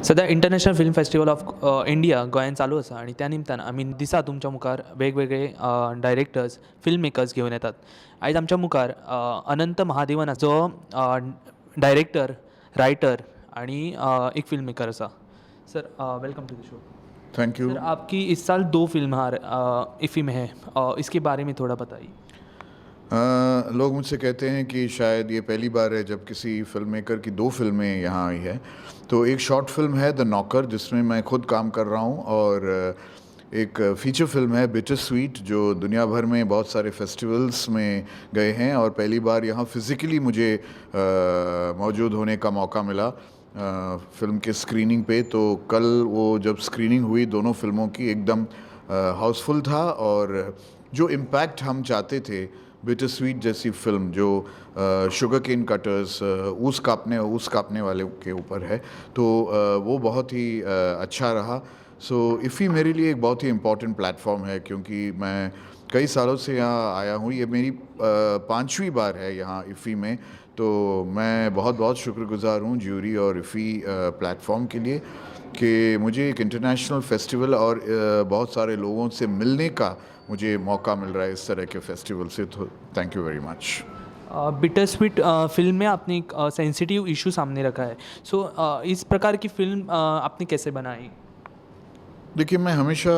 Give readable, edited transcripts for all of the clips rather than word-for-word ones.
सद्या International Film Festival of India गोंयांत चालू आसा आनी त्या निमतान आमी दिसा तुमच्या मुखार वेगवेगळे डायरेक्टर्स फिल्म मेकर्स घेवन येतात. आयज आमच्या मुखार अनंत महादेवन जो डायरेक्टर, रायटर आनी एक फिल्म मेकर आसा. Sir, welcome to the show. Thank you. Sir, आपकी इस साल दो फिल्म इफ़ी में है, इसके बारे में थोड़ा बताइए. लोग मुझसे कहते हैं कि शायद ये पहली बार है जब किसी फिल्म मेकर की दो फिल्में यहाँ आई है. तो एक शॉर्ट फिल्म है the नॉकर, जिसमें मैं खुद काम कर रहा हूँ, और एक फीचर फिल्म है बिटर स्वीट, जो दुनिया भर में बहुत सारे फेस्टिवल्स में गए हैं और पहली बार यहाँ फ़िज़िकली मुझे मौजूद होने का मौका मिला फिल्म के स्क्रीनिंग पे. तो कल वो जब स्क्रीनिंग हुई दोनों फिल्मों की, एकदम हाउसफुल था और जो इम्पैक्ट हम चाहते थे, बिटर स्वीट जैसी फिल्म जो शुगर केन कटर्स, ऊस काटने वाले के ऊपर है, तो वो बहुत ही अच्छा रहा. सो इफ़ी मेरे लिए एक बहुत ही इम्पोर्टेंट प्लेटफॉर्म है, क्योंकि मैं कई सालों से यहाँ आया हूँ. ये मेरी 5वीं बार है यहाँ इफ़ी में. तो मैं बहुत बहुत शुक्रगुजार हूँ ज्यूरी और इफ़ी प्लेटफॉर्म के लिए कि मुझे एक इंटरनेशनल फेस्टिवल और बहुत सारे लोगों से मिलने का मुझे मौका मिल रहा है इस तरह के फेस्टिवल से. तो thank you very much. Bitter sweet film में आपने एक सेंसिटिव इशू सामने रखा है. सो इस प्रकार की फिल्म आपने कैसे बनाई? देखिए, मैं हमेशा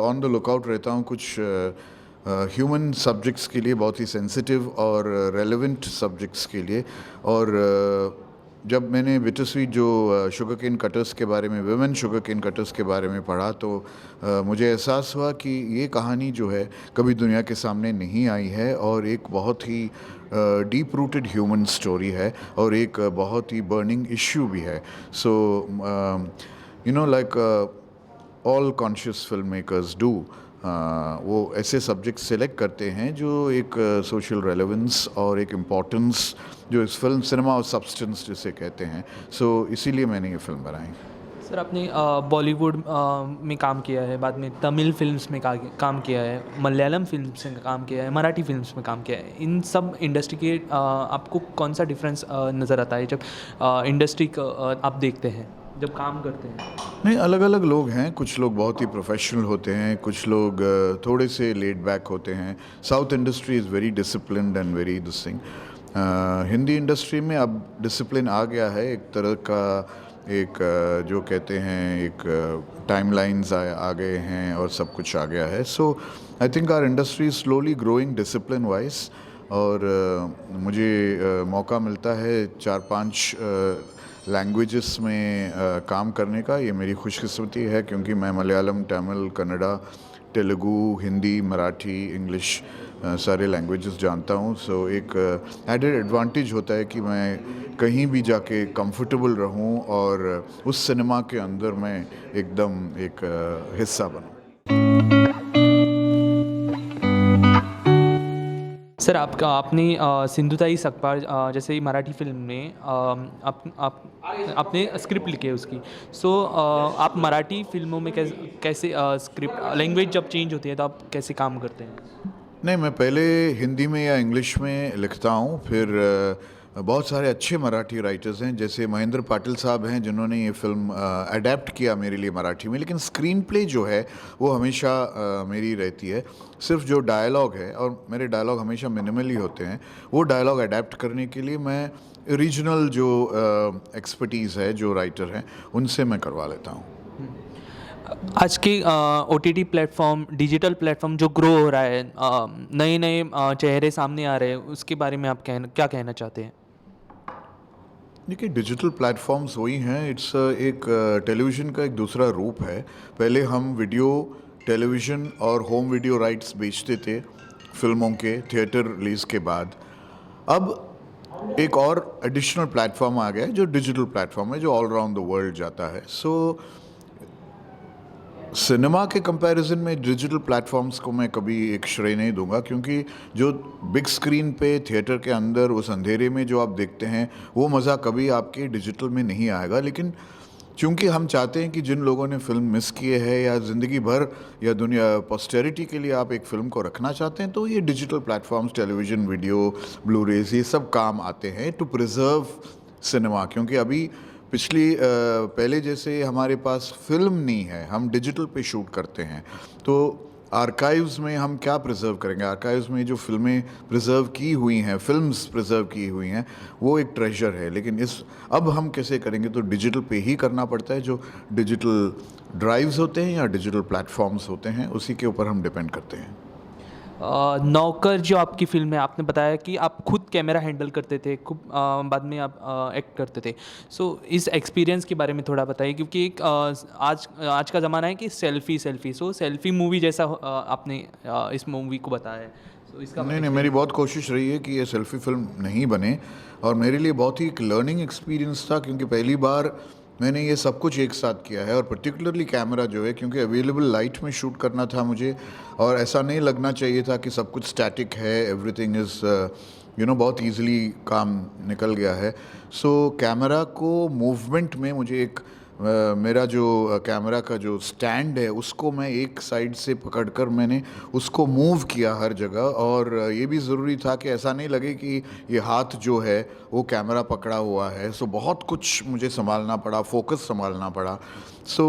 ऑन the lookout रहता हूँ कुछ ह्यूमन सब्जेक्ट्स के लिए, बहुत ही सेंसिटिव और रेलेवेंट सब्जेक्ट्स के लिए. और जब मैंने बिटर स्वीट, जो शुगर केन कटर्स के बारे में, women sugar cane cutters K बारे में पढ़ा, तो मुझे एहसास हुआ कि ये कहानी जो है कभी दुनिया के सामने नहीं आई है और एक बहुत ही डीप रूटेड ह्यूमन स्टोरी है और एक बहुत ही बर्निंग इश्यू भी है. So like all conscious film makers do, वो ऐसे सब्जेक्ट सेलेक्ट करते हैं जो एक सोशल रेलेवेंस और एक इम्पोर्टेंस, जो इस फिल्म सिनेमा और सब्सटेंस जिसे कहते हैं. सो इसीलिए मैंने ये फिल्म बनाई. सर, आपने बॉलीवुड में काम किया है, बाद में तमिल फिल्म्स में काम किया है, मलयालम फिल्म्स में काम किया है, मराठी फिल्म्स में काम किया है. इन सब इंडस्ट्री के आपको कौन सा डिफरेंस नज़र आता है जब इंडस्ट्री का आप देखते हैं, जब काम करते हैं? नहीं, अलग अलग लोग हैं. कुछ लोग बहुत ही प्रोफेशनल होते हैं, कुछ लोग थोड़े से लेड बैक होते हैं. South industry is very disciplined and very this thing. Hindi industry में अब डिसिप्लिन आ गया है, एक तरह का एक जो कहते हैं एक टाइम लाइन्स आ गए हैं और सब कुछ आ गया है. So I think our industry is slowly growing discipline wise और मुझे मौका मिलता है चार पांच लैंग्वेजेस में काम करने का. ये मेरी खुशकिस्मती है, क्योंकि मैं मलयालम, तमिल, कन्नड़ा, तेलुगु, हिंदी, मराठी, इंग्लिश सारे लैंग्वेजेस जानता हूँ. सो एक एडेड एडवांटेज होता है कि मैं कहीं भी जाके कंफर्टेबल रहूँ और उस सिनेमा के अंदर मैं एकदम एक हिस्सा बनूँ. सर, आपका आपने सिंधुताई सकपाळ जैसे मराठी फिल्म में आप आपने स्क्रिप्ट लिखी है उसकी. सो आप मराठी फिल्मों में कैसे कैसे स्क्रिप्ट लैंग्वेज जब चेंज होती है तो आप कैसे काम करते हैं? नहीं, मैं पहले हिंदी में या इंग्लिश में लिखता हूँ. फिर बहुत सारे अच्छे मराठी राइटर्स हैं, जैसे महेंद्र पाटिल साहब हैं, जिन्होंने ये फिल्म अडेप्ट किया मेरे लिए मराठी में. लेकिन स्क्रीन प्ले जो है वो हमेशा मेरी रहती है. सिर्फ जो डायलॉग है, और मेरे डायलॉग हमेशा मिनिमली होते हैं, वो डायलॉग अडेप्ट करने के लिए मैं रीजनल जो एक्सपर्टीज़ है, जो राइटर हैं, उनसे मैं करवा लेता हूँ. आज K OTT platform, digital platform जो ग्रो हो रहा है, नए नए चेहरे सामने आ रहे हैं, उसके बारे में आप क्या कहना चाहते हैं? देखिए, डिजिटल प्लेटफॉर्म्स वही हैं, it's एक टेलीविज़न का एक दूसरा रूप है. पहले हम वीडियो टेलीविज़न और होम वीडियो राइट्स बेचते थे फिल्मों के थिएटर रिलीज़ के बाद. अब एक और एडिशनल प्लेटफॉर्म आ गया है, जो डिजिटल प्लेटफॉर्म है, जो ऑल अराउंड the world जाता है. सो सिनेमा के कंपैरिजन में डिजिटल प्लेटफॉर्म्स को मैं कभी एक श्रेय नहीं दूंगा, क्योंकि जो big screen pay theatre K अंदर उस अंधेरे में जो आप देखते हैं, वो मज़ा कभी आपके डिजिटल में नहीं आएगा. लेकिन चूंकि हम चाहते हैं कि जिन लोगों ने फिल्म मिस किए है या ज़िंदगी भर या दुनिया पोस्टेरिटी के लिए आप एक फ़िल्म को रखना चाहते हैं, तो ये digital platforms, television, video, Blu-rays, ये सब काम आते हैं टू प्रिजर्व सिनेमा, क्योंकि अभी पिछली पहले जैसे हमारे पास फिल्म नहीं है, हम डिजिटल पे शूट करते हैं, तो आर्काइव्स में हम क्या प्रिजर्व करेंगे? आर्काइव्स में जो फिल्में प्रिजर्व की हुई हैं, फिल्म्स प्रिजर्व की हुई हैं, वो एक ट्रेजर है। लेकिन इस अब हम कैसे करेंगे? तो डिजिटल पे ही करना पड़ता है। जो डिजिटल ड्राइव्स होते हैं या डिजिटल प्लेटफॉर्म्स होते हैं, उसी के ऊपर हम डिपेंड करते हैं। नौकर जो आपकी फिल्म है, आपने बताया कि आप खुद कैमरा हैंडल करते थे, खूब बाद में आप एक्ट करते थे। सो इस एक्सपीरियंस के बारे में थोड़ा बताइए, क्योंकि एक आज आज का ज़माना है कि selfie selfie, so selfie movie जैसा आपने इस मूवी को बताया है। सो इसका नहीं नहीं, मेरी बहुत कोशिश रही है कि ये सेल्फी फिल्म नहीं बने, और मेरे लिए बहुत ही एक लर्निंग एक्सपीरियंस था, क्योंकि पहली बार मैंने ये सब कुछ एक साथ किया है। और पर्टिकुलरली कैमरा जो है, क्योंकि अवेलेबल लाइट में शूट करना था मुझे, और ऐसा नहीं लगना चाहिए था कि सब कुछ स्टैटिक है, एवरीथिंग is you know बहुत ईजिली काम निकल गया है। सो कैमरा को मूवमेंट में मुझे एक मेरा जो कैमरा का जो स्टैंड है उसको मैं एक साइड से पकड़कर मैंने उसको मूव किया हर जगह। और ये भी ज़रूरी था कि ऐसा नहीं लगे कि ये हाथ जो है वो कैमरा पकड़ा हुआ है। सो बहुत कुछ मुझे संभालना पड़ा, फोकस संभालना पड़ा। So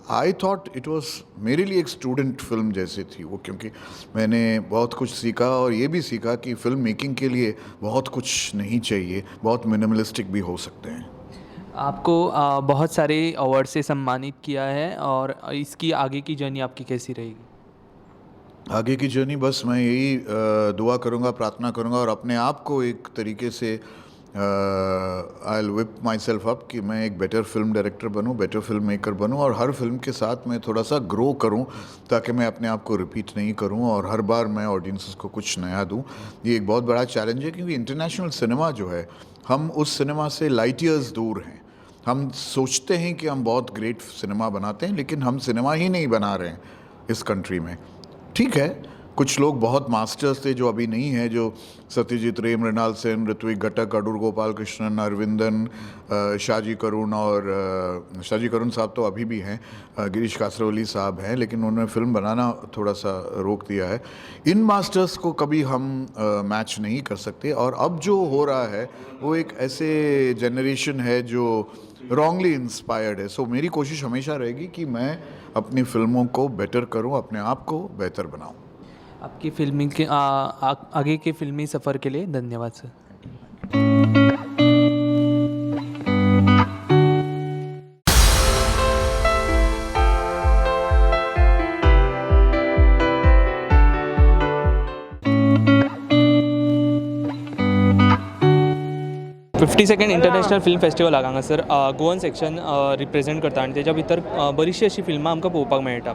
I thought it was मेरे लिए एक स्टूडेंट फिल्म जैसी थी वो, क्योंकि मैंने बहुत कुछ सीखा और ये भी सीखा कि फिल्म मेकिंग के लिए बहुत कुछ नहीं चाहिए, बहुत मिनिमलिस्टिक भी हो सकते हैं। आपको बहुत सारे अवार्ड से सम्मानित किया है, और इसकी आगे की जर्नी आपकी कैसी रहेगी? आगे की जर्नी बस मैं यही दुआ करूँगा, प्रार्थना करूँगा, और अपने आप को एक तरीके से I will whip myself up कि मैं एक बेटर फिल्म डायरेक्टर बनूँ, बेटर फिल्म मेकर बनूँ, और हर फिल्म के साथ मैं थोड़ा सा ग्रो करूँ, ताकि मैं अपने आप को रिपीट नहीं करूँ और हर बार मैं ऑडियंसेस को कुछ नया दूँ। ये एक बहुत बड़ा चैलेंज है, क्योंकि इंटरनेशनल सिनेमा जो है, हम उस सिनेमा से लाइट ईयर्स दूर हैं। हम सोचते हैं कि हम बहुत ग्रेट सिनेमा बनाते हैं, लेकिन हम सिनेमा ही नहीं बना रहे हैं इस कंट्री में। ठीक है, कुछ लोग बहुत मास्टर्स थे जो अभी नहीं हैं, जो सत्यजीत रे, मृणाल सेन, ऋत्विक घटक, अडूर गोपाल कृष्णन, अरविंदन, शाजी करुण, और शाजी करुण साहब तो अभी भी हैं, गिरीश कासरवली साहब हैं, लेकिन उन्होंने फिल्म बनाना थोड़ा सा रोक दिया है। इन मास्टर्स को कभी हम मैच नहीं कर सकते। और अब जो हो रहा है वो एक ऐसे जनरेशन है जो रॉन्गली इंस्पायर्ड है। सो मेरी कोशिश हमेशा रहेगी कि मैं अपनी फिल्मों को बेटर करूं, अपने आप को बेहतर बनाऊं। आपकी फिल्मी के आगे के फिल्मी सफ़र के लिए धन्यवाद sir. 52nd international film फेस्टिवलाक हांगासर गोवन सेक्शन रिप्रेजेंट करता आनी तेच्या भितर बरीचशीं अशीं फिल्मां आमकां पळोवपाक मेळटा.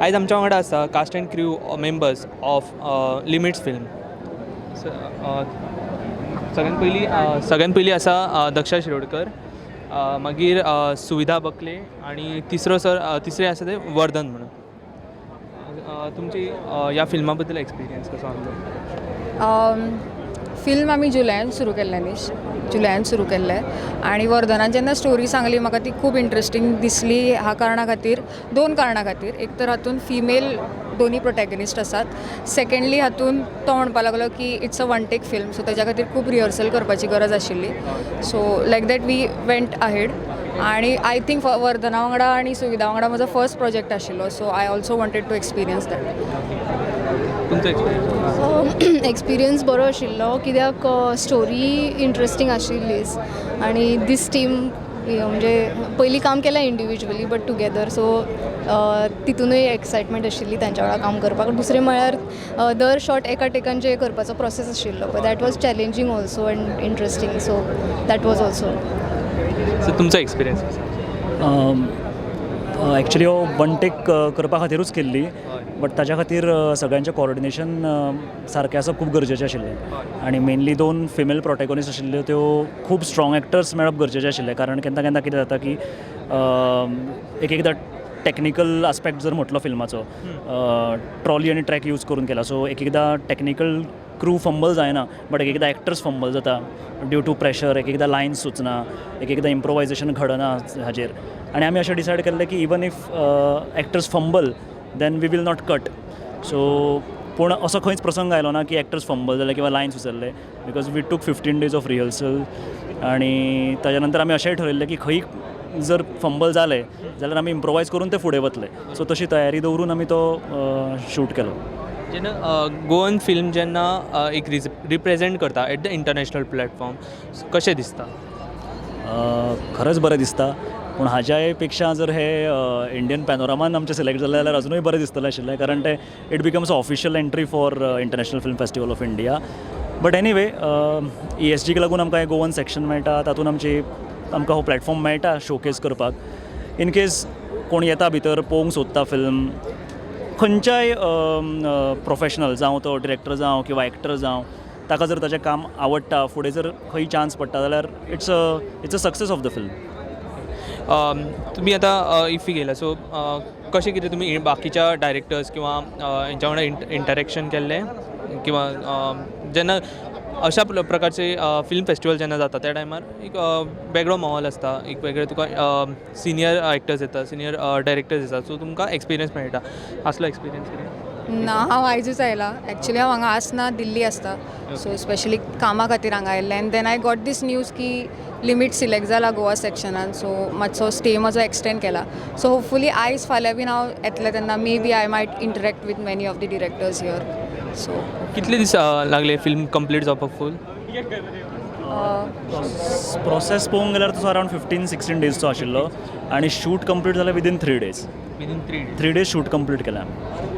आयज आमच्या वांगडा आसा cast and crew members of Limits film. सगळ्यान पयलीं आसा दक्षा शिरोडकर, मागीर सुविधा बकले आनी तिसरो सर तिसरे आसा ते वर्धन म्हणून. तुमची ह्या फिल्मा बद्दल एक्सपिरियन्स कसो आसलो? फिल्म आमी जुलयान सुरू केल्लें न्ही, जुलयान सुरू केल्लें आनी वर्धनान जेन्ना स्टोरी सांगली म्हाका ती खूब इंट्रस्टींग दिसली. ह्या कारणा खातीर, दोन कारणां खातीर. एक तर हातून फिमेल दोनी प्रोटॅगनिस्ट आसात. सेकेंडली, हातून तो म्हणपा लागलो की it's a one take film, so तेज्या खातीर खूब रिहर्सल करपाची गरज आशिल्ली. So like that we went ahead. आनी I think वर्धना वांगडा आनी सुविधा वांगडा म्हजो फर्स्ट प्रोजेक्ट आशिल्लो, so I also wanted to experience that. तुमचो एक्सपिरियन्स? एक्सपिरियन्स बरो आशिल्लो, कित्याक स्टोरी इंट्रस्टींग आशिल्लीच आनी दीस टीम म्हणजे पयलीं काम केलां इंडिविज्युअली बट टुगेदर, सो तितूनय एक्सायटमेंट आशिल्ली तांच्या वांगडा काम करपाक. दुसरें म्हळ्यार दर शॉट एका टेकान जे करपाचो प्रोसेस आशिल्लो पळय, that was challenging also and interesting, so that was also. So तुमचो एक्सपिरियन्स कसो? एक्चुली हो वन टेक करपा खातीरूच केल्ली, बट ताच्या खातीर सगळ्यांचें कॉर्डिनेशन सारकें आसप खूब गरजेचें आशिल्लें. आनी मेनली दोन फिमेल प्रोटेगोनिस्ट आशिल्ल्यो, त्यो खूब स्ट्रॉंग एक्टर्स मेळप गरजेचें आशिल्लें, कारण केन्ना केन्ना कितें जाता की एक एकदां टॅक्निकल आस्पेक्ट जर म्हटलो फिल्माचो, ट्रॉली आनी ट्रॅक यूज करून केला, सो एक एकदां टॅक्निकल क्रू फंबल जायना, बट एक एकदां एक्टर्स फंबल जाता ड्यू टू प्रेशर. एक एकदां लायन्स सुचना, एक एकदां इम्प्रोवायजेशन घडना हाजेर. आनी आमी अशें डिसायड केल्लें की even if actors fumble, then we will not cut. So पूण असो खंयच प्रसंग आयलो ना की एक्टर्स फंबल जाले किंवा लायन्स विसरले, because we took 15 days of rehearsal. आनी ताज्या नंतर आमी अशेंय ठरयल्लें की खंय जर फंबल जालें जाल्यार आमी इम्प्रोवायज करून ते फुडें वतले. सो तशी तयारी दवरून आमी तो शूट केलो. जेन्ना गोवन फिल्म जेन्ना एक रिप्रेजेंट करता एट the international platform, कशें दिसता? खरेंच बरें दिसता, पूण हाज्याय पेक्षा जर हे इंडियन पॅनोरामान आमचें सिलेक्ट जालें जाल्यार अजुनूय बरें दिसतलें आशिल्लें, कारण तें it becomes a official entry for International Film Festival of India. But anyway, ईएसजीक लागून आमकां हें गोवन सेक्शन मेळटा, तातूंत आमची आमकां हो प्लॅटफॉर्म मेळटा शोकेस करपाक. इन केस कोण येता भितर पळोवंक सोदता फिल्म, खंयच्याय प्रोफेशनल जावं, तो डिरेक्टर जावं किंवा एक्टर जावं, ताका जर ताजें काम आवडटा, फुडें जर खंय चान्स पडटा जाल्यार it's a success of the film. तुमी आतां इफ्फी गेला, सो कशें कितें तुमी बाकीच्या डायरेक्टर्स किंवा हेंच्या वांगडा इंटरेक्शन केल्लें किंवा जेन्ना अशा प्रकारचे फिल्म फेस्टिवल जेन्ना जाता त्या टायमार एक वेगळो माहोल आसता, एक वेगळे तुका सिनियर एक्टर्स येता, सिनियर डायरेक्टर्स येता, सो तुमकां एक्सपिरियन्स मेळटा. असलो एक्सपिरियन्स कितें? ना, हांव आयजूच आयलां. एक्चुली हांव हांगा आसना, दिल्ली आसता. सो स्पेशली कामा खातीर हांगा आयिल्लें and then I got this news की लिमीट सिलेक्ट जाला गोवा सेक्शनान. सो मातसो स्टे म्हजो एक्सटेंड केला. सो होपफुली आयज फाल्यां बीन हांव येतलें तेन्ना maybe I might interact with many of the directors here, so. कितले दीस लागले फिल्म कंप्लीट जावपाक फूल? प्रोसेस पळोवंक गेल्यार तसो अरावंड 15-16 डेजचो आशिल्लो आनी शूट कंप्लीट जालें within 3 days. Within 3 days? 3 days shoot complete केलें आमी.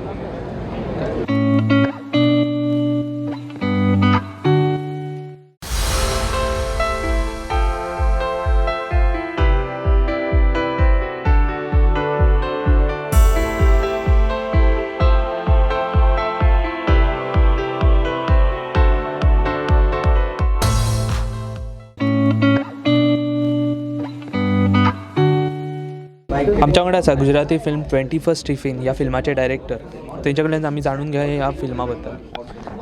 आमच्या वांगडा आसा गुजराती फिल्म 21st tiffin ह्या फिल्माचे डायरेक्टर. तेंच्या कडल्यान आमी जाणून घेवया ह्या फिल्मा बद्दल.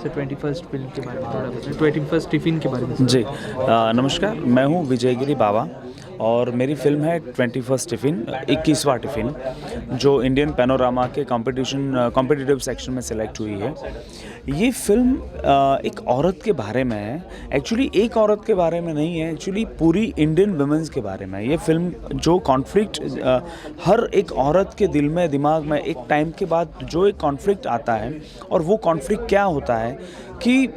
सो 21st film के बारे में थोड़ा, 21st tiffin के बारे में. जी, नमस्कार, मैं हूँ विजयगिरी बाबा और मेरी फिल्म है 21st tiffin, 21वां टिफ़िन, जो Indian panorama K competition competitive section में सेलेक्ट हुई है. ये फिल्म एक औरत के बारे में है. एक्चुअली एक औरत के बारे में नहीं है, एक्चुअली पूरी इंडियन वुमेंस के बारे में है. ये फिल्म जो कॉन्फ्लिक्ट हर एक औरत के दिल में, दिमाग में एक टाइम के बाद जो एक कॉन्फ्लिक्ट आता है और वो कॉन्फ्लिक्ट क्या होता है कि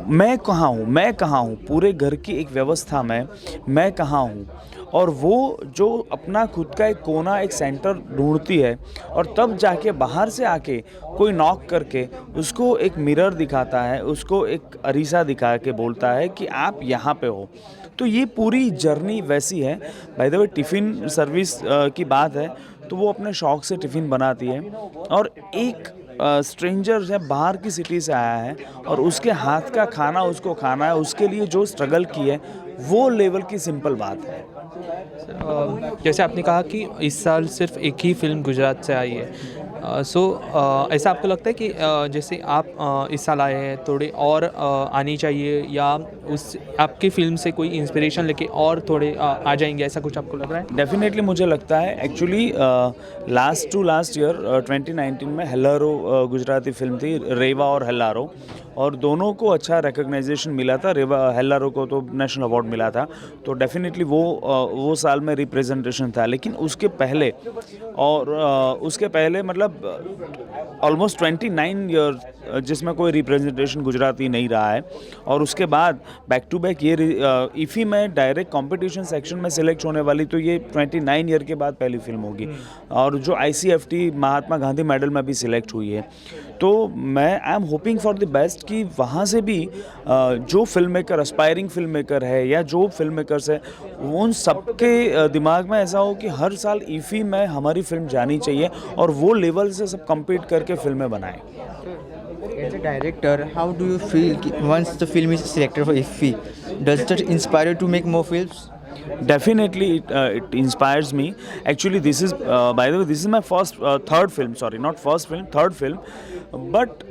मैं कहाँ हूँ, मैं कहाँ हूँ, पूरे घर की एक व्यवस्था में मैं कहाँ हूँ और वो जो अपना खुद का एक कोना, एक सेंटर ढूंढती है और तब जाके बाहर से आके कोई नॉक करके उसको एक मिरर दिखाता है, उसको एक अरीसा दिखा के बोलता है कि आप यहाँ पे हो. तो ये पूरी जर्नी वैसी है. By the way, tiffin service की बात है तो वो अपने शौक से टिफ़िन बनाती है और एक स्ट्रेंजर है, बाहर की सिटी से आया है और उसके हाथ का खाना उसको खाना है, उसके लिए जो स्ट्रगल की है वो लेवल की सिंपल बात है. जैसे आपने कहा कि इस साल सिर्फ एक ही फिल्म गुजरात से आई है, सो ऐसा आपको लगता है कि जैसे आप इस साल आए हैं, थोड़े और आनी चाहिए या उस आपकी फिल्म से कोई इंस्पिरेशन लेके और थोड़े आ जाएंगे, ऐसा कुछ आपको लग रहा है? डेफिनेटली मुझे लगता है. Actually last to last year 2019 में हेल्लारो गुजराती फिल्म थी, रेवा और हेल्लारो, और दोनों को अच्छा रिकग्नाइजेशन मिला था. रेवा, हेल्लारो को तो नेशनल अवार्ड मिला था, तो डेफिनेटली वो साल में रिप्रेजेंटेशन था. लेकिन उसके पहले और उसके पहले मतलब ऑलमोस्ट 29 ईयर जिसमें कोई रिप्रेजेंटेशन गुजराती नहीं रहा है और उसके बाद बैक टू बैक ये इफ़ी में डायरेक्ट कंपटीशन सेक्शन में सिलेक्ट होने वाली तो ये 29 ईयर के बाद पहली फिल्म होगी और जो आईसीएफटी महात्मा गांधी मेडल में भी सिलेक्ट हुई है. तो मैं I am hoping for the best कि वहाँ से भी जो film maker, aspiring film maker है या जो फिल्म मेकर्स है, उन सबके दिमाग में ऐसा हो कि हर साल इफ़ी में हमारी फिल्म जानी चाहिए और वो लेवल से सब कम्पीट करके फिल्में बनाएं. As a director, how do you feel once the film is selected for IFFI? Does that inspire you to make more films? Definitely it inspires me. Actually, this is by the way, this is my first third film, sorry, not first film, third film. But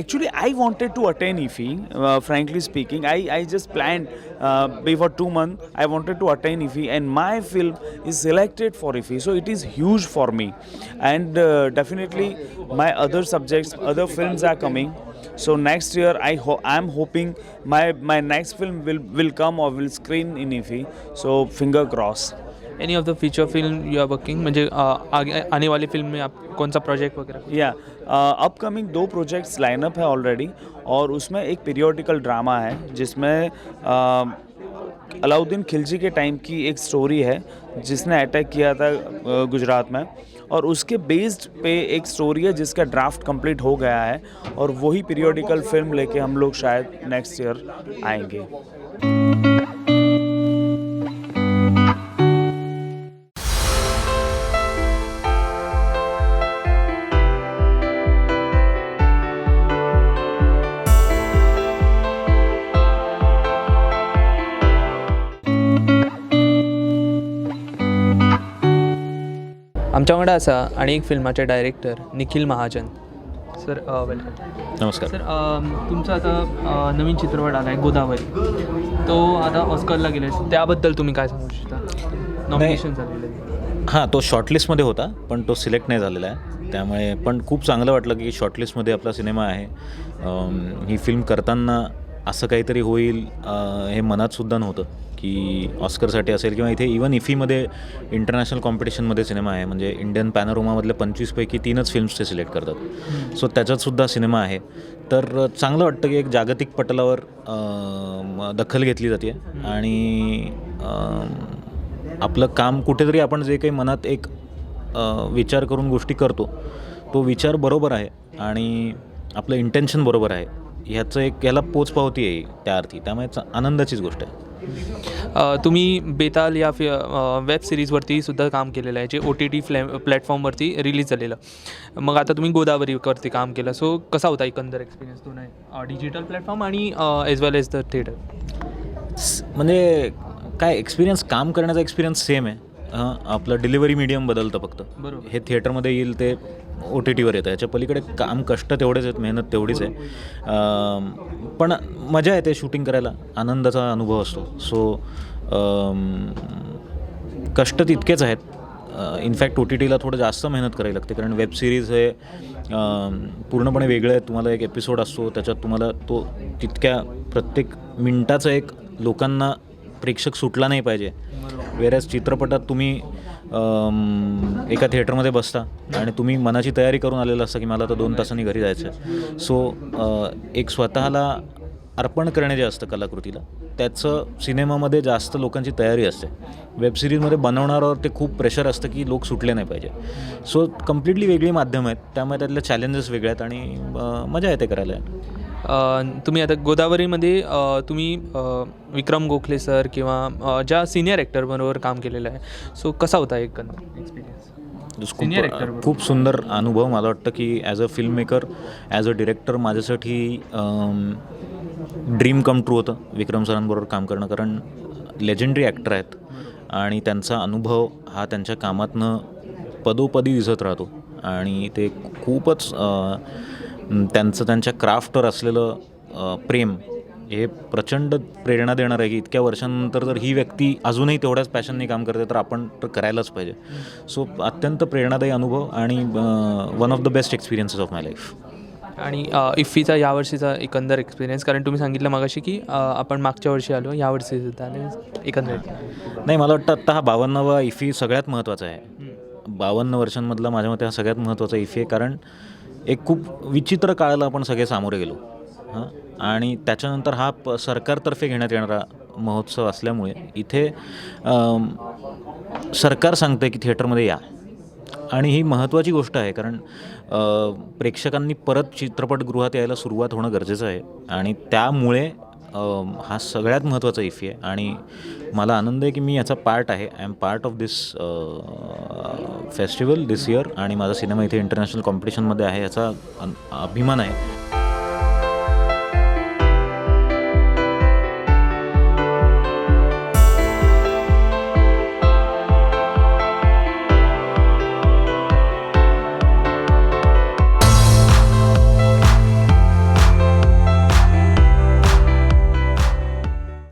actually I wanted to attend IFFI. Frankly speaking, I just planned before 2 months I wanted to attend IFFI and my film is selected for IFFI, so it is huge for me. And definitely my other subjects, other films are coming. So next year I am hoping my my next film will come or will screen in IFFI. So finger cross. Any of the feature film you are working, म्हणजे आगे आने वाली film में आप कौन सा project वगैरह? या, अपकमिंग दो प्रोजेक्ट्स लाइनअप है ऑलरेडी और उसमें एक पीरियोडिकल ड्रामा है, जिसमें अलाउद्दीन खिलजी के टाइम की एक स्टोरी है, जिसने अटैक किया था गुजरात में, और उसके बेस्ड पे एक स्टोरी है जिसका ड्राफ्ट कंप्लीट हो गया है और वही पीरियोडिकल फिल्म लेके हम लोग शायद नेक्स्ट ईयर आएंगे. आमच्या वांगडा आसा आनी एक फिल्माचे director Nikhil Mahajan. Sir, welcome. नमस्कार. सर, तुमचा आता नवीन चित्रपट आला आहे गोदावरी, तो आता ऑस्करला गेले, त्याबद्दल तुम्ही काय सांगू शकता? नॉमिनेशन झालेलं आहे. हां, तो शॉर्टलिस्टमध्ये होता पण तो सिलेक्ट नाही झालेला आहे. त्यामुळे पण खूप चांगलं वाटलं की शॉर्टलिस्टमध्ये आपला सिनेमा आहे. ही फिल्म करताना असं काहीतरी होईल हे मनातसुद्धा नव्हतं की ऑस्करसाठी असेल किंवा इथे इवन इफीमध्ये इंटरनॅशनल कॉम्पिटिशनमध्ये सिनेमा आहे. म्हणजे इंडियन पॅनोरोमामधल्या 25पैकी तीनच फिल्म्स ते सिलेक्ट करतात, सो त्याच्यातसुद्धा सिनेमा आहे. तर चांगलं वाटतं की एक जागतिक पटलावर दखल घेतली जाते आणि आपलं काम कुठेतरी आपण जे काही मनात एक विचार करून गोष्टी करतो, तो विचार बरोबर आहे आणि आपलं इंटेन्शन बरोबर आहे, ह्याचं एक ह्याला पोचपावती आहे त्या अर्थी. त्यामुळे आनंदाचीच गोष्ट आहे. तुम्ही बेताल या फि वेब सिरीजवरती सुद्धा काम केलेलं आहे, जे ओटीटी प्लॅटफॉर्मवरती रिलीज झालेलं. मग आता तुम्ही गोदावरीवरती काम केलं, सो कसा होता एकंदर एक्सपिरियन्स दोन डिजिटल प्लॅटफॉर्म आणि as well as the theatre? म्हणजे काय एक्सपिरियन्स, काम करण्याचा एक्सपिरियन्स सेम आहे. आपलं डिलिव्हरी मीडियम बदलतं फक्त. हे थिएटरमध्ये येईल, ते ओटीटीवर येतं. याच्या पलीकडे काम, कष्ट तेवढेच आहेत, मेहनत तेवढीच आहे. पण मजा येते शूटिंग करायला, आनंदाचा अनुभव असतो. सो कष्ट तितकेच आहेत. इनफॅक्ट ओटीटीला थोडं जास्त मेहनत करावी लागते, कारण वेब सिरीज हे पूर्णपणे वेगळं आहे. तुम्हाला एक एपिसोड असतो, त्याच्यात तुम्हाला तो तितक्या प्रत्येक मिनटाचा एक लोकांना प्रेक्षक सुटला नाही पाहिजे. वेरॅज चित्रपटात तुम्ही एका थिएटरमध्ये बसता आणि तुम्ही मनाची तयारी करून आलेलं असतं की मला आता 2 तासांनी घरी जायचं आहे. सो एक स्वतःला अर्पण करणे जे असतं कलाकृतीला, त्याचं सिनेमामध्ये जास्त लोकांची तयारी असते. वेब सिरीजमध्ये बनवणाऱ्यावर ते खूप प्रेशर असतं की लोक सुटले नाही पाहिजे. सो कम्प्लिटली वेगळी माध्यमं आहेत, त्यामुळे त्यातले चॅलेंजेस वेगळे आहेत आणि मजा येते करायला. तुम्ही आता गोदावरीमध्ये तुम्ही विक्रम गोखले सर किंवा ज्या सिनियर ॲक्टरबरोबर काम केलेलं आहे, सो कसा होता एकंदर एक्सपिरियन्स सिनियर ॲक्टर? खूप खूप सुंदर अनुभव. मला वाटतं की as a film maker, as a director माझ्यासाठी ड्रीम कम ट्रू होतं विक्रम सरांबरोबर काम करणं, कारण लेजेंडरी ॲक्टर आहेत आणि त्यांचा अनुभव हा त्यांच्या कामातनं पदोपदी दिसत राहतो आणि ते खूपच त्यांचं त्यांच्या क्राफ्टवर असलेलं प्रेम हे प्रचंड प्रेरणा देणार आहे की इतक्या वर्षांनंतर जर ही व्यक्ती अजूनही तेवढ्याच पॅशनने काम करते, तर आपण तर करायलाच पाहिजे. सो अत्यंत प्रेरणादायी अनुभव आणि one of the best experiences of my life. आणि इफ्फीचा यावर्षीचा एकंदर एक्सपिरियन्स, कारण तुम्ही सांगितलं मगाशी की आपण मागच्या वर्षी आलो, यावर्षी सुद्धा आले, एकंदरीत? नाही, मला वाटतं आत्ता हा 52वा इफी सगळ्यात महत्त्वाचा आहे. 52 वर्षांमधला माझ्या मते हा सगळ्यात महत्त्वाचा इफी आहे, कारण एक खूप विचित्र काळाला आपण सगळे सामोरे गेलो हां आणि त्याच्यानंतर हा सरकारतर्फे घेण्यात येणारा महोत्सव असल्यामुळे इथे सरकार सांगतं की थिएटरमध्ये या आणि ही महत्त्वाची गोष्ट आहे, कारण प्रेक्षकांनी परत चित्रपटगृहात यायला सुरुवात होणं गरजेचं आहे आणि त्यामुळे हा सगळ्यात महत्त्वाचा इफी आहे आणि मला आनंद आहे की मी याचा पार्ट आहे. I am part of this festival this year आणि माझा सिनेमा इथे इंटरनॅशनल कॉम्पिटिशनमध्ये आहे याचा अभिमान आहे.